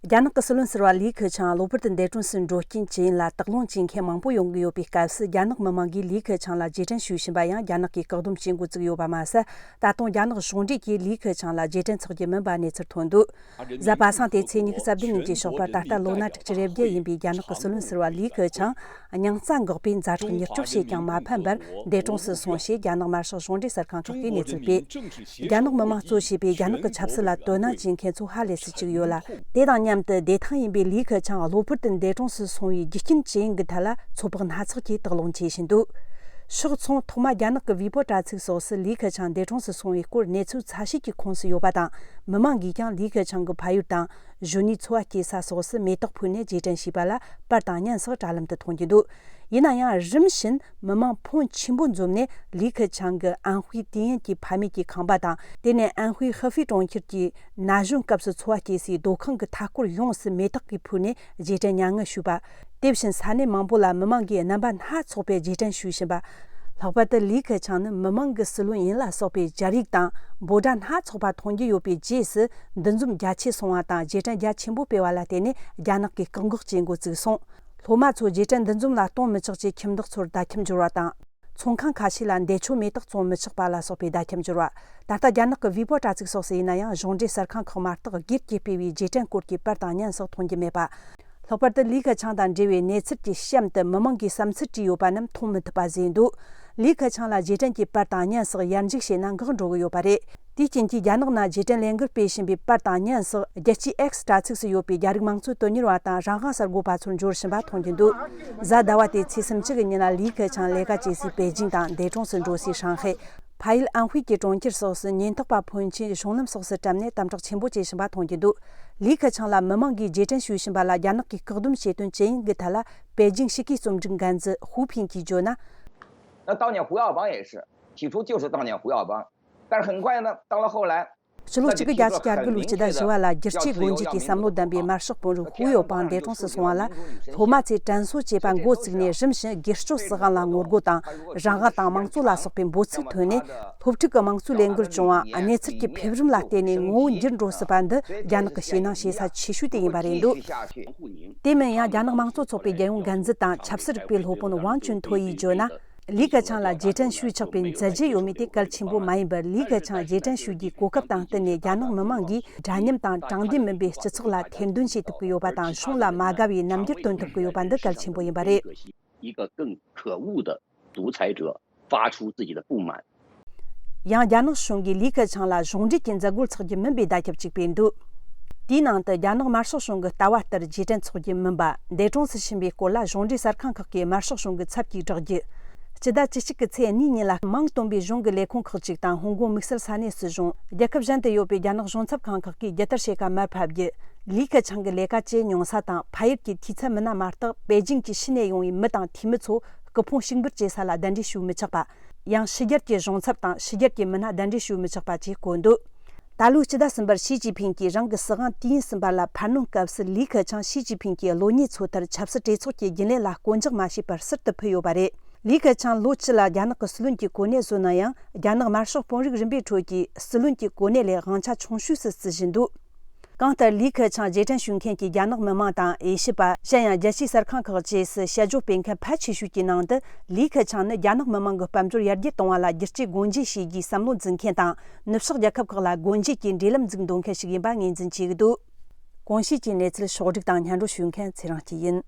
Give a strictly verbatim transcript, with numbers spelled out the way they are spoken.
རྒྱ་ནག་གི་སྲིད་བློན་ཟུར་པ་ལི་ཁེ་ཆང་གློ་བུར་དུ་འདས་གྲོངས་སུ་འགྲོ་རྐྱེན་ཇི་ཡིན་ལ་དོགས་སློང་བྱེད་མཁན་མང་པོ་ཡོང་གི་ཡོད་པའི་སྐབས་སུ། རྒྱ་ནག་མི་མང་གིས་ལི་ཁེ་ཆང་ལ་རྗེས་དྲན་ཞུས་བཞིན་པ་ཡང་རྒྱ་ནག་གིས་བཀག་སྡོམ་བྱེད་འགོ་བཙུགས་ཡོད་པ་མ་ཟད། ད་དུང་རྒྱ་ནག་གཞུང་འབྲེལ་གྱིས་ལི་ཁེ་ཆང་ལ་རྗེས་དྲན་འཚོགས་ཀྱི་མིན་པ་གནས་ཚུལ་ཐོན་འདུག། གཟའ་པ་སངས་ཏེ་ཚེས་ཉི་ཤུ་རྩ་བདུན་ཉིན་གྱི་ཞོགས་པར་ད་ལྟ་ལོ་ན་དྲུག་ཅུ་རེ་བརྒྱད་ཡིན་པའི་རྒྱ་ནག་གི་སྲིད་བློན་ཟུར་པ་ལི་ཁེ་ཆང་། སྙིང་རྩ་འགག་པའི་ཛ་དྲག་མྱུར་སྐྱོབ་བྱས་ཀྱང་མ་ཕན་པར་འདས་གྲོངས་སུ་སོང་ཞེས་རྒྱ་ནག་དམར་ཤོག་གཞུང་འབྲེལ་གསར་ཁང་ཁག་གིས་གནས་ཚུལ་སྤེལ། རྒྱ་ནག་མི་མང་གཙོ་བྱས་པའི་རྒྱ་ནག་གི་ཆབ་སྲིད་ལ་དོ་སྣང་བྱེད་མཁན་ཚོ་ཧ་ལས་སུ་བཅུག་ཡོད་ལ། དེ་དང་མཉམ་དུ་བདེ་ཐང་ཡིན་པའི་ལི་ཁེ་ཆང་གློ་བུར་དུ་འདས་གྲོངས་སུ་སོང་བའི་རྒྱུ་རྐྱེན་ཇི་ཡིན་གྱི་ཐད་ལ་ཚོད་དཔག་སྣ་ཚོགས་ཀྱིས་དོགས་སློང་བྱེད་བཞིན་འདུག། ཕྱོགས་མཚུངས་ཐོག་མ་རྒྱ་ནག་གི་ཝི་པོ་དྲ་ཚིགས་སོགས་སུ་ལི་ཁེ་ཆང་འདས་གྲོངས་སུ་སོང་བའི་སྐོར་གནས་ཚུལ་ཚ་ཤོས་ཀྱི་ཁོངས་སུ་ཡོད་པ་དང་། མི་མང་གིས་ཀྱང་ལི་ཁེ་ཆང་གི་ཕ་ཡུལ་དང་། གཞོན་ནུའི་འཚོ་བ་སྐྱེལ་ས་སོགས་སུ་མེ་ཏོག་ཕུལ་ནས་རྗེས་དྲན་ཞུས་པ་ལ་པར་དང་བརྙན་སོགས་དྲ་ལམ་དུ་མཐོང་རྒྱུ་འདུག། ཡིན་ན་ཡང་། རིམ་བཞིན་མི་མང་ཕོན་ཆེན་པོ་འཛོམས་ནས་ལི་ཁེ་ཆང་གི་ཨན་ཧུའེ་ཏིང་ཡན་གྱི་ཕ་མེས་ཀྱི་ཁང་པ་དང་། དེ་ནས་ཨན་ཧུའེ་ཧི་ཧྥེ་གྲོང་ཁྱེར་གྱི་ན་གཞོན་སྐབས་སུ་འཚོ་བ་སྐྱེལ་སའི་སྡོད་ཁང་གི་མཐའ་སྐོར་ཡོངས་སུ་མེ་ཏོག་གིས་ཕུལ་ནས་རྗེས་དྲན་མྱ་ངན་ཞུས་པ། དེ་བཞིན་ས་གནས་མང་པོ་ལ་མི་མང་གིས་རྣམ་པ་སྣ་ཚོགས་པའི་རྗེས་དྲན་ཞུས་བཞིན་པ། ལྷག་པར་དུ་ལི་ཁེ་ཆང་ནི་མི་མང་གི་སྲིད་བློན་ཡིན་ལ་སོགས་པའི་སྦྱར་ཡིག་དང་འབོད་སྒྲ་སྣ་ཚོགས་པ་མཐོང་རྒྱུ་ཡོད་པའི་རྗེས་སུ། འདུ་འཛོམས་རྒྱ་ཆེ་སོང་བ་དང་། རྗེས་དྲན་རྒྱ་ཆེན་པོ་སྤེལ་བ་ལ་བརྟེན་ནས་རྒྱ་ནག་གིས་བཀག་འགོག་བྱེད་འགོ་བཙུགས་སོང་། སློབ་མ་ཚོ་རྗེས་དྲན་འདུ་འཛོམས་ལ་གཏོང་མི་ཆོག་ཅེས་ཁྱིམ་བདག་ཚོར་བརྡ་ཁྱབ་འབྱོར་བ་དང་། ཚོང་ཁང་ཁ་ཤས་ལ་འདས་མཆོད་མེ་ཏོག་བཙོང་མི་ཆོག་པ་ལ་སོགས་པའི་བརྡ་ཁྱབ་འབྱོར་བ། ད་ལྟ་རྒྱ་ནག་གི་ཝི་པོ་དྲ་ཚིགས་སོགས་སུ་ཡིན་ན་ཡང་། གཞུང་འབྲེལ་གསར་ཁང་ཁག་མ་གཏོགས་སྒེར་གྱིས་སྤེལ་བའི་རྗེས་དྲན་སྐོར་གྱི་པར་དང་བརྙན་སོགས་མཐོང་རྒྱུ་མེད་པ། ལྷག་པར་དུ་ལི་ཁེ་ཆང་དང་འབྲེལ་བའི་གནས་ཚུལ་གྱི་གཤམ་དུ་མི་མང་གིས་བསམ་ཚུལ་བྲིས་ཡོད་པ་རྣམས་མཐོང་མི་ཐུབ་པ་བཟོས་འདུག། ལི་ཁེ་ཆང་ལ་རྗེས་དྲན་གྱི་པར་དང་བརྙན་སོགས་ཡར་འཇུག་བྱས་ན་འགག་འགྲོ་གི་ཡོད་པ་རེད། དེའི་རྐྱེན་གྱིས་རྒྱ་ནག་ནང་རྗེས་དྲན་ལས་འགུལ་སྤེལ་བཞིན་པའི་པར་དང་བརྙན་སོགས་རྒྱལ་སྤྱིའི་X་དྲ་ཚིགས་སུ་ཡོད་པའི་རྒྱ་རིགས་མང་གཙོའི་དོན་གཉེར་བ་དང་། རང་དབང་གསར་འགོད་པ་ཚོར་འབྱོར་བཞིན་པ་མཐོང་རྒྱུ་འདུག། གཟའ་ཟླ་བ་སྟེ་ཚེས་སུམ་ཅུ་གི་ཉིན་ལ་ལི་ཁེ་ཆང་ལས་ཀ་བྱེད་སའི་པེ་ཅིང་དང་། འདས་གྲོངས་སུ་འགྲོ་སའི་ཧྲང་ཧའེ། ཕ་ཡུལ་ཨན་ཧུའེ་གྱི་གྲོང་ཁྱེར་སོགས་སུ་ཉེན་རྟོག་པ་ཕོན་ཆེན་གཞུང་ལམ་སོགས་སུ་བཀྲམ་ནས་དམ་དྲག་ཆེན་པོ་བྱེད་བཞིན་པ་མཐོང་རྒྱུ་འདུག། ལི་ཁེ་ཆང་ལ་མི་མང་གིས་རྗེས་དྲན་ཞུ་བཞིན་པ་ལ་རྒྱ་ནག་གིས་བཀག་སྡོམ་བྱེད་དོན་ཅི་ཡིན་གྱི་ཐད་ལ། པེ་ཅིང་ཕྱི་སྐད་རྩོམ་སྒྲིག་འགན་འཛིན་ཧུའུ་ཕིན་གྱིས་བརྗོད་ན། 那悼念胡耀邦也是，起初就是悼念胡耀邦，但是很快呢，到了后来， ཕྱི་ལོ་གཅིག་དགུ་བརྒྱད་ཅུ་གྱ་དགུ་ལོའི་ཕྱི་ཟླ་བཞི་པ་ལ་སྒྱུར་བཅོས་སྒོ་འབྱེད་ཀྱི་བསམ་བློ་ལྡན་པའི་དམར་ཤོག་དཔོན་རིགས་ཧུའུ་ཡོ་པང་འདས་གྲོངས་སུ་སོང་བ་ལ། སློབ་མ་ཚོས་དྲན་གསོ་བྱེད་པ་འགོ་བཙུགས་ནས། རིམ་བཞིན་སྒེར་གཅོད་སྲིད་དབང་ལ་ངོ་རྒོལ་དང་། རང་དབང་དང་དམངས་གཙོ་ལ་སོགས་པའི་འབོད་ཚིག་ཐོན་ནས། སློབ་ཕྲུག་གི་དམངས་གཙོའི་ལས་འགུལ་བྱུང་བ། གནས་ཚུལ་གྱི་འཕེལ་རིམ་ལ་བརྟེན་ནས་ངོ་བོ་འགྱུར་འགྲོ་སྲིད་པ་འདི་རྒྱ་ནག་གི་ཞེད་སྣང་བྱེད་ས་ཆེ་ཤོས་དེ་ཡིན་པ་རེད་འདུག། དེ་མིན་ཡང་། རྒྱ་ནག་དམངས་གཙོ་ཚོགས་པའི་རྒྱལ་ཡོངས་འགན་འཛིན་དང་ཆབ་སྲིད་རིག་པའི་སློབ་དཔོན་ཝང་ཅུན་ཐོ་ཡིས་བརྗོད་ན། ལི་ཁེ་ཆང་ལ་རྗེས་དྲན་ཞུས་ཆོག་པའི་མཛད་རྗེས་ཡོད་མེད་དེ་གལ་ཆེན་པོ་མ་ཡིན་པར། ལི་ཁེ་ཆང་རྗེས་དྲན་ཞུ་རྒྱུའི་གོ་སྐབས་དང་བསྟུན་ནས། རྒྱ་ནག་མི་མང་གིས་འདྲ་མཉམ་དང་དྲང་བདེན་མིན་པའི་སྤྱི་ཚོགས་ལ་ཐེར་འདོན་བྱེད་ཐུབ་ཀྱི་ཡོད་པ་དང་། གཞུང་ལ་མ་དགའ་བའི་རྣམ་འགྱུར་སྟོན་ཐུབ་ཀྱི་ཡོད་པ་འདི་གལ་ཆེན་པོ་ཡིན་པ་རེད། 一个更可恶的独裁者发出自己的不满。 ཡང་རྒྱ་ནག་གཞུང་གིས་ལི་ཁེ་ཆང་ལ་གཞུང་འབྲེལ་གྱི་མཛད་སྒོར་ཚོགས་རྒྱུ་མིན་པའི་བརྡ་ཁྱབ་ཅིག་སྤེལ་འདུག། དེའི་ནང་དུ་རྒྱ་ནག་དམར་ཤོག་གཞུང་གི་ལྟ་བ་ལྟར་རྗེས་དྲན་ཚོགས་རྒྱུ་མིན་པ། འདས་གྲོངས་སུ་ཕྱིན་པའི་སྐོར་ལ་གཞུང་འབྲེལ་གསར་ཁང་ཁག་གིས་དམར་ཤོག་གཞུང་གི་ཚབ་ཀྱིས་བསྒྲགས་རྒྱུ། སྤྱི་ཟླ་བཅུ་གཅིག་གི་ཚེས་གཉིས་ཉིན་ལ། མིང་སྟོན་པའི་གཞུང་གི་ལས་ཁུངས་ཁག་ཅིག་དང་། ཧོང་ཀོང་དམིགས་བསལ་ས་གནས་སྲིད་གཞུང་། རྒྱལ་ཁབ་གཞན་དུ་ཡོད་པའི་རྒྱ་ནག་གཞུང་ཚབ་ཁང་ཁག་གིས་རྒྱལ་དར་ཕྱེད་ཀ་མར་ཕབ་རྒྱུ། ལི་ཁེ་ཆང་གི་ལས་ཀ་བྱེད་མྱོང་ས་དང་། ཕ་ཡུལ་གྱི་འཐུས་ཚབ་མི་སྣ་མ་གཏོགས། པེ་ཅིང་གི་ཕྱི་ནས་ཡོང་བའི་མི་དང་འཐུས་མི་ཚོ་སྐུ་ཕུང་ཞིག་འབུད་བྱེད་ས་ལ་གདན་འདྲེན་ཞུ་མི་ཆོག་པ། ཡང་ཕྱི་རྒྱལ་གྱི་གཞུང་ཚབ་དང་ཕྱི་རྒྱལ་གྱི་མི་སྣ་གདན་འདྲེན་ཞུ་མི་ཆོག་པ་བཅས་བཀོད་འདུག། ད་ལོའི་སྤྱི་ཟླ་གསུམ་པར་ཞི་ཅིན་ཕིང་གིས་རང་གི་སྲིད་དབང་དུས་ཡུན་གསུམ་པ་ལ་འཕར་སྣོན་སྐབས་སུ། ལི་ཁེ་ཆང་ཞི་ཅིན་ཕིང་གིས་བློ་ཉེས་ཚོ་ལྟར་ཆབ་སྲིད་གྲོས་ཚོགས་ཀྱི་རྒྱུན་ལས་ལ་བསྐོ་འཇོག་མ་བྱས་པར་ཟུར་དུ་ཕུད་ཡོད་པ་རེད། ལི་ཁེ་ཆང་ལོ་བཅུ་ལ་རྒྱ་ནག་གི་སྲིད་བློན་གྱི་གོ་གནས་བཟུང་ན་ཡང་། རྒྱ་ནག་དམར་ཤོག་དཔོན་རིགས་རིམ་པའི་ཁྲོད་ཀྱི་སྲིད་བློན་གྱི་གོ་གནས་ལས་དབང་ཆ་ཆུང་ཤོས་སུ་བརྩི་བཞིན་འདུག། གང་ལྟར་ལི་ཁེ་ཆང་རྗེས་དྲན་ཞུ་མཁན་གྱི་རྒྱ་ནག་མི་མང་དང་། དབྱེ་ཞིབ་པ། གཞན་ཡང་རྒྱལ་སྤྱིའི་གསར་ཁང་ཁག་བཅས་སུ་དཔྱད་བརྗོད་སྤེལ་མཁན་ཕལ་ཆེ་ཤོས་ཀྱི་ནང་དུ། ལི་ཁེ་ཆང་ནི་རྒྱ་ནག་མི་མང་གི་དཔལ་འབྱོར་ཡར་རྒྱས་གཏོང་བ་ལ་བསྒྱུར་བཅོས་སྒོ་འབྱེད་བྱེད་རྒྱུའི་བསམ་བློ་འཛིན་མཁན་དང་། ནུབ་ཕྱོགས་རྒྱལ་ཁབ་ཁག་ལ་སྒོ་འབྱེད་ཀྱི་འབྲེལ་ལམ་འཛུགས་འདོད་མཁན་ཞིག་ཡིན་པ་ངོས་འཛིན་བྱེད་ཀྱི་འདུག། གོང་ཞུས་ཀྱི་གནས་ཚུལ་ཕྱོགས་སྒྲིག་དང་སྙན་སྒྲོན་ཞུ་མཁན་ཚེ་རིང་སྐྱིད་ཡིན།